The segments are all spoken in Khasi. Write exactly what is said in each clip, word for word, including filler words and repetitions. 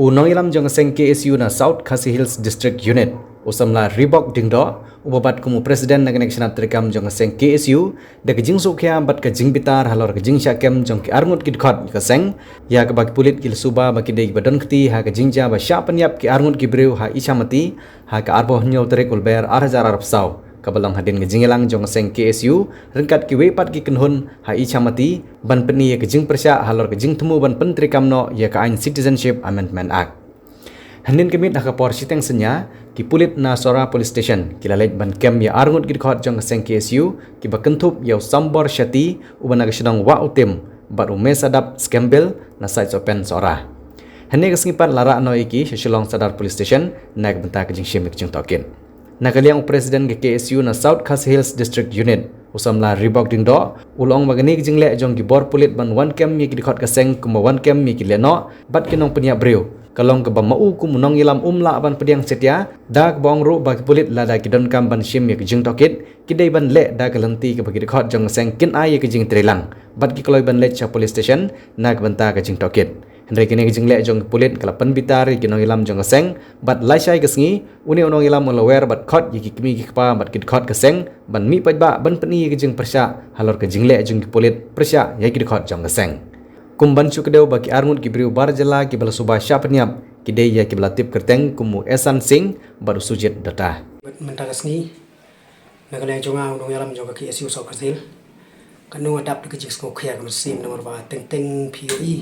U nongïalam jong ka seng K S U na South Khasi Hills District Unit, u samla Ribok Dingdoh, uba bat kum u president na kane ka shnat treikam jong ka seng K S U, da ka jingsngewkhia bad ka jingbitar halor ka jingshah kem jong ki arngut ki dkhot ka seng, ïa kaba ki pulit ki la suba ba ki dei kiba don kti ha ka jingjia ba shah pynïap ki arngut ki briew ha Ichamati, ha ka arphew hynñiew tarik u Lber ar hajar arphew saw, kaba long hadien ka jingïalang jong ka seng K S U ryngkat kiwei pat ki kynhun ha Ichamati, ban pyni ïa ka jingpyrshah halor ka jingthmu ban pyntreikam noh ïa ka aiñ Citizenship Amendment Act. Hynnin ka miet ha ka por shiteng synñia, ki pulit na Sohra Police Station ki la leit ban kem ïa arngut ki dkhot jong ka seng K S U, kiba kynthup ïa u Sambor Shetty, uba na ka shnong Wah Utim, bad u Mesadap Skembil, na Saisopen Sohra. Hynne ka sngi pat la rah noh ïa ki sha Shillong Sadar Police Station na ka bynta ka jingshim ïa ka jingtohkit. Na ka liang u president ka K S U na South Khasi Hills District Unit, u samla Ribok Dingdoh, u la ong ba kane ka jingleh jong ki bor pulit ban wan kem ïa ki dkhot ka seng kumba wan kem ïa ki lehnoh bad ki nongpynïap briew, ka long kaba ma u kum u nongïalam um lah ban pdiang satia, da kaba ong ruh ba ki pulit lada ki donkam ban shim ïa ka jingtohkit, ki dei ban leh da ka lynti kaba ki dkhot jong ka seng kin ai ïa ka jingtreilang bad ki kloi ban leit sha police station na ka bynta ka jingtohkit. Hynrei kane ka jingleh jong ki pulit ka la pynbitar ïa ki nongïalam jong ka seng, bad lashai ka sngi, une u nongïalam u la wer bad khot ïa ki kmie ki kpa bad ki dkhot ka seng ban mih paidbah ban pyni ïa ka jingpyrshah halor ka jingleh jong ki pulit pyrshah ïa ki dkhot jong ka seng. Kum ban shu kdew ba ki arngut ki briew bar jylla kiba la suba shah pynïap, ki dei ïa kiba la tip kyrteng kum u Esan Singh bad u Sujit Dutta. Mynta ka sngi, na ka liang jong nga u nongïalam jong ka K S U South Khasi Hills, kano nga dap da ka jingsngewkhia ka mynsiem namar ba teng teng phi ïohi.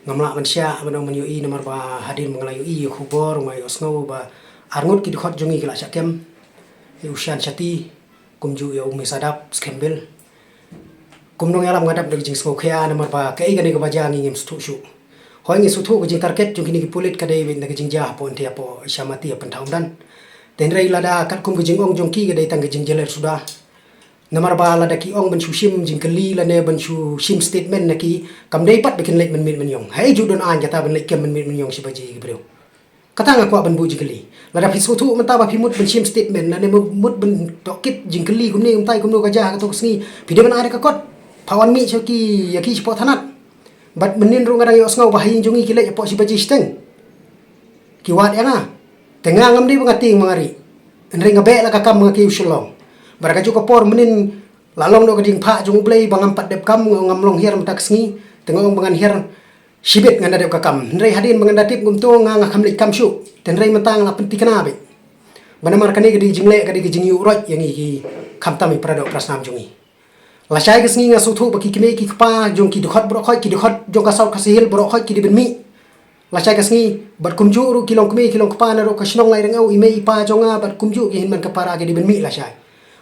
Ngam lah ban shah ban ong ban ïohi namar ba hadien ba nga la ïohi ïa ka khubor nga ïohsngew ba arngut ki dkhot jong ngi ki la shah kem. Ïa u Shan Shetty, kumjuh ïa u Mesadap Skembil. Kum nongïalam nga dap da ka jingsngewkhia namar ba kaei kane kaba jia ngi ngim sngewthuh shuh. Hooid ngi sngewthuh ka jingtarget jong kine ki pulit ka dei beit na ka jingjia hapoh India hapoh Ichamati ha Pynthawmdan. Te hynrei lada katkum ka jingong jong ki ka dei tang ka jingjyller suda. Namar ba lada ki ong ban shu shim jingkylli lane ban shu shim statement na ki, kam dei pat ba kin leit mynmiet mynïong. Haei ju don aiñ kata ban leit kem mynmiet mynïong shi baje ïa ki briew. Kata nga kwah ban buh jingkylli. Lada phi sngewthuh mynta ba phi mut ban shim statement lane mut ban tohkit jingkylli kumne kumtai kumno ka jia ha kato ka sngi, phi dei ban ai da ka kot. Pha wan mih sha ki, ïa ki shapoh thanat. Bad mynnin ruh nga dang ïohsngew ba ha ïing jong ngi ki leit hapoh shi baje shiteng. Ki wad ïa nga. Te nga ngam dei ba nga tieng ba nga rieh. Hynrei nga beh la ka kam ba nga kiew Shillong. Bad ha kajuh ka por mynnin la long noh ka diengphah jong U Blei ba ngam pat dep kam, ngam long hiar mynta ka sngi. Te nga ong ba ngan hiar shibit ngan da dep ka kam. Hynrei hadien ba ngan da tip kumto nga nga kham leit kam shuh. Te hynrei mynta nga la pynthikna beit. Ba namar kane ka dei jingleh, ka dei ka jingïuh roit ïa ngi ki khamtam ïa para doh para snam jong ngi. Lashai ka sngi nga sngewthuh ba ki kmie ki kpa jong ki dkhot baroh khoit, ki dkhot jong ka South Khasi Hills baroh khoit ki dei ban mih. Lashai ka sngi, bad kumjuh ruh ki long kmie ki long kpa na ruh ka shnong Lairyngew, i mei i pa jong nga bad kumjuh ki hynmen ka para ki dei ban mih lashai.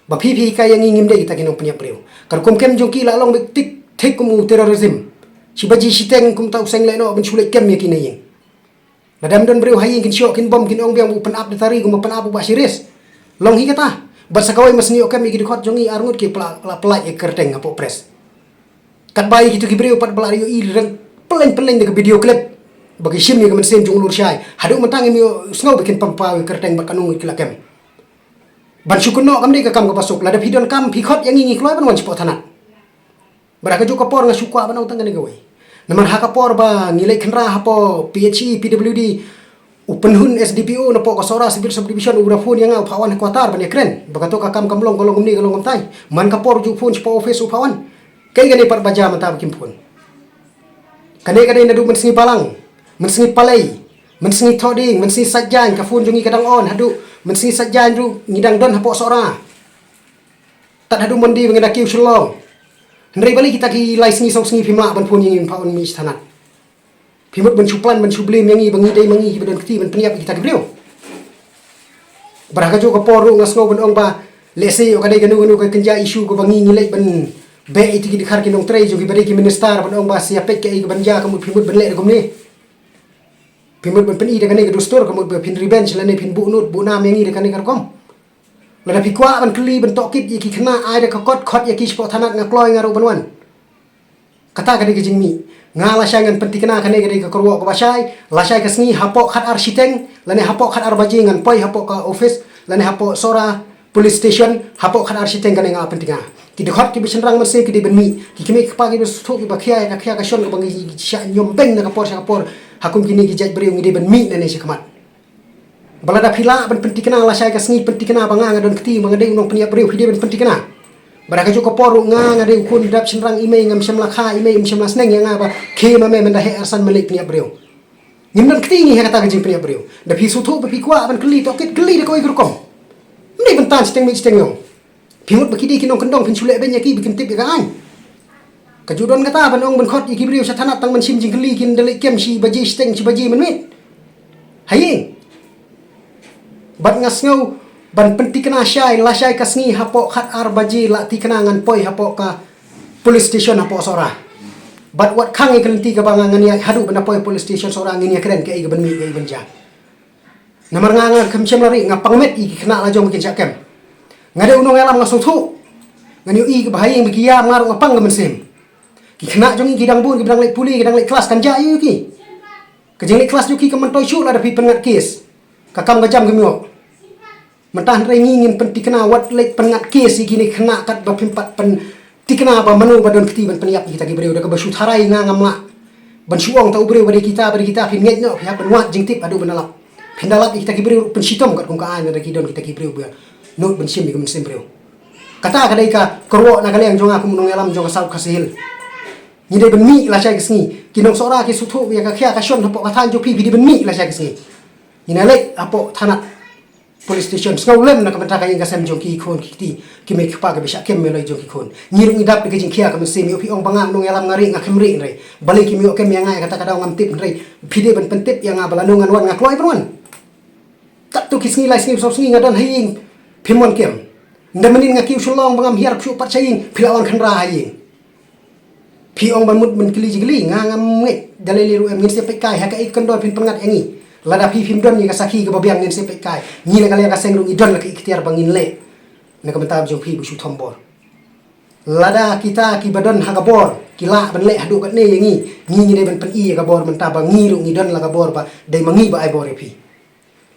Ba phi phi hikai ïa ngi ngim dei kita ki nongpynïap briew. Ka rukom kem jong ki la long beit thik thik kum u terrorism. Shi baje shiteng kumta u seng lehnoh ban shu leit kem ïa ki na ïing. Lada ym don briew ha ïing kin shoh kin bom kin ong biang u pynap da tari kumba pynap u Bah Shiris. Long hi kata. Bad sa kawei ma sngewthuh kem ïa ki dkhot jong ngi arngut ki pla-, pla-, pynlait ïa ka kyrteng hapoh press. Katba ïa kito ki briew pat ba la ïohi reng pyllein pyllein da ka video clip. Ba ki shim ïa ka mynsiem jong u Lurshai. Haduh mynta ngim ïohsngew ba kin pynpaw ïa ka kyrteng bad kano ngi ki la kem. Ban shu kynnoh kam dei ka kam kaba suk. Lada phi donkam phi khot ïa ngi ngi kloi ban wan shapoh thanat. Bad ha kajuh ka por nga shu kwah ban ong tang kane kawei. Namar ha ka por ba ngi leit khynra hapoh P H E, P W D, u pynhun S D P O napoh ka Sohra Civil Subdivision u da phone ïa nga u phah wan ha quarter ban ïakren. Ba kato ka kam kam long, ka long kumne, ka long kumtai. Man ka por ju phone shapoh office u phah wan. Kaei kane pat ba jia mynta ba kim phone. Kane ka dei naduh mynsngi Balang, mynsngi Palei, mynsngi Thohdieng, mynsngi Saitjaiñ, ka phone jong ngi ka dang on haduh mynsngi Saitjaiñ ruh ngi dang don hapoh Sohra. Tad haduh Monday ba ngi da kiew Shillong. Hynrei balei kita ki lai sngi saw sngi phim lah ban phone ïa ngi ban phah wan mih sha thanat. Phi mut ban shu plan ban shu blame ïa ngi ba ngi dei ma ngi kiba don kti ban pynïap ïa kita ki briew. Bad ha kajuh ka por ruh nga sngew ban ong ba lehse ïoh ka dei kano kano ka kynja issue kaba ngi ngi leit ban beh ïa ki dkhar ki nongtrei jong kiba dei ki minister ban ong ba sa ïa peit kaei kaban jia ka mut phi mut ban leh da kumne. Phi mut ban pyni da kane ka dustur ka mut ba phin revenge lane phin buh nud buh nam ïa ngi da kane ka rukom. Lada phi kwah ban kylli ban tohkit ïa ki khynnah ai da ka kot khot ïa ki shapoh thanat nga kloi nga ruh ban wan. Kata ka dei ka jingmih. Nga lashai ngan pynthikna kane ka dei ka kyrwoh kaba shai, lashai ka sngi hapoh khatar shiteng lane hapoh khatar baje ngan poi hapoh ka office lane hapoh Sohra Police Station hapoh khatar shiteng kane nga pynthikna. Ki dkhot kiba shynrang mynsiem ki dei ban mih, ki kmie ki kpa kiba sngewthuh kiba khia ïa ka khia ka shon kaba ngi shah ñiom beiñ na ka por sha ka por. Ha kum kine ki jait briew ngi dei ban mih nangne shakhmat. Ba lada phi lah ban pynthikna lashai ka sngi, pynthikna ba nga nga don kti, ba nga dei u nongpynïap briew, phi dei ban pynthikna. Ba da kajuh ka por ruh nga nga dei u khun dap shynrang, i mei ngam shym la kha, i mei um shym la sneng ïa nga ba, khie ma me mynta heh arsan me leit pynïap briew. Ngim don kti ngi ha kata ka jingpynïap briew. Da phi sngewthuh ba phi kwah ban kylli tohkit, kylli da kawei ka rukom. Ym dei ban tan shiteng mih shiteng ïong. Phi mut ba ki dei ki nongkyndong, phin shu leh beiñ ïa ki ba kin tip ïa ka aiñ. Kajuh don kata ban ong ban khot ïa ki briew sha thanat tang ban shim jingkylli, kin da leit kem shi baje shiteng, shi baje mynmiet ha ïing. Bad nga sngew ban pynthikna shai, lashai ka sngi hapoh khatar baje la thikna ngan poi hapoh ka police station hapoh Sohra. Bad wat khang ïa ka lynti kaba nga ngan ïaid haduh ban da poi police station Sohra, ngin ïakren kaei kaban mih, kaei ban jia. Namar nga, nga khlem shym la rieh, nga pang met ïa ki khynnah la jong ba kin shah kem. Nga dei u nongïalam, nga sngewthuh. Ngan ïohi kaba ha ïing ba ki ïam nga ruh nga pang ka mynsiem. Ki khynnah jong ngi ki dang bun, ki dang leit pule, ki dang leit klas, kan jia aïu ïa ki? Ka jingleit klas jong ki kam myntoi shuh lada phi pynngat case. Ka kam ka jam kim ïoh. Mynta hynrei ngi ngin pynthikna, wat leit pynngat case ïa kine ki khynnah katba phim pat pynthikna ba mano ba don kti ban pynïap ïa kita ki briew. Da kaba shu tharai nga ngam lah ban shu ong ta u briew ba dei kita, ba dei kita, phin ngeit noh, phi hap ban wad jingtip haduh ban da lap. Phin da lap ïa kita ki briew ruh pynshitom katkum ka aiñ, lada ki don kita ki briew ba nud ban shim ïa ka mynsiem briew. Kata ka dei ka kyrwoh na ka liang jong nga kum u nongïalam jong ka South Khasi Hills. Ngi dei ban mih lashai ka sngi. Ki nong Sohra ki sngewthuh ïa ka khia ka shon hapoh ka thaiñ jong phi, phi dei ban mih lashai ka sngi. Ngin ïa leit hapoh thanat police station, sngewlem na ka bynta ka ïing ka sem jong ki khun ki kti, ki mei ki kpa, ki ba shah kem, mei loi jong ki khun. Ngi ruh ngi dap da ka jingkhia ka mynsiem. Ïoh phi ong ba nga nongïalam, nga rieh, nga khlem rieh hynrei. Balei kim ïoh kem ïa nga ïa kata ka daw, ngam tip hynrei. Phi dei ban pyntip ïa nga ba lano ngan wan, nga kloi ban wan. Katto ki sngi lai sngi saw sngi nga don ha ïing, phim wan kem. Ynda mynnin nga kiew shu long ba ngam hiar shuh pat sha ïing, phi la wan khynra ha ïing. Phi ong ban mut ban kylli jingkylli, nga ngam ngeit, da lei lei ruh em, ngin sa peit kai ha kaei ka kyndon phin pynngat ïa ngi. Lada phi phim don ïa ka sakhi kaba biang, ngin sa peit kai. Ngi na ka liang ka seng ruh ngi don la ka iktiar ba ngin leh na ka bynta jong phi, ba shu thombor. Lada kita kiba don ha ka bor ki lah ban leh haduh katne ïa ngi, ngi ngi dei ban pyni ïa ka bor mynta ba ngi ruh ngi don la ka bor, ba dei ma ngi ba ai bor ïa phi.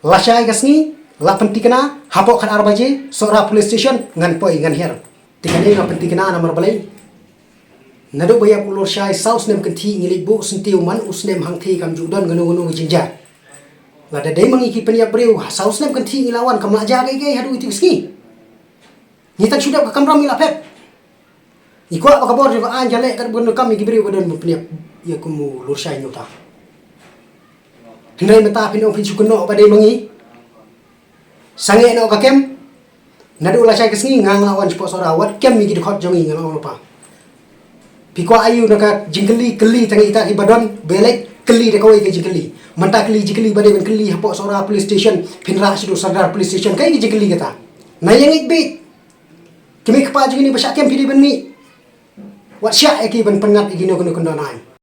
Lashai ka sngi la pynthikna, hapoh khatar baje, Sohra police station, ngan poi ngan hiar. Te kane nga pynthikna namar balei? Naduh ba ïap u Lorshai, saw snem kynthih ngi leit buh syntiew, man u snem hangthie kam ju don kano kano ka jingjia. Lada dei ma ngi ki pynïap briew, ha saw snem kynthih ngi la wan, kam lah jia kaei kaei haduh kito ki sngi. Ngi tang shu dep ka kamram ngi la phet. Ngi kwah ba ka bor jong ka aiñ ka leh katba kan donkam ïa ki briew ba don ban pynïap ïa kum u Lorshai, ngi uta. Hynrei mynta phin ong phin shu kynnoh ba dei ma ngi. Sangeh noh ka kem. Naduh lashai ka sngi nga nga la wan shapoh Sohra, wat kem ïa ki dkhot jong ngi, nga la ong lypa. Phi kwah aïu na ka jingkylli, kylli tang ïa kita kiba don, ba leit kylli da kawei ka jingkylli. Mynta kylli jingkylli ba dei ban kylli hapoh Sohra police station, phin rah shaduh Sordar police station, kaei ka jingkylli kata? Nai ïa ngeit beit. Ki mei kpa jong ngi ba shah kem phi dei ban mih. Wat shah ïa ki ban pynngat ïa kino kino kyndon aiñ.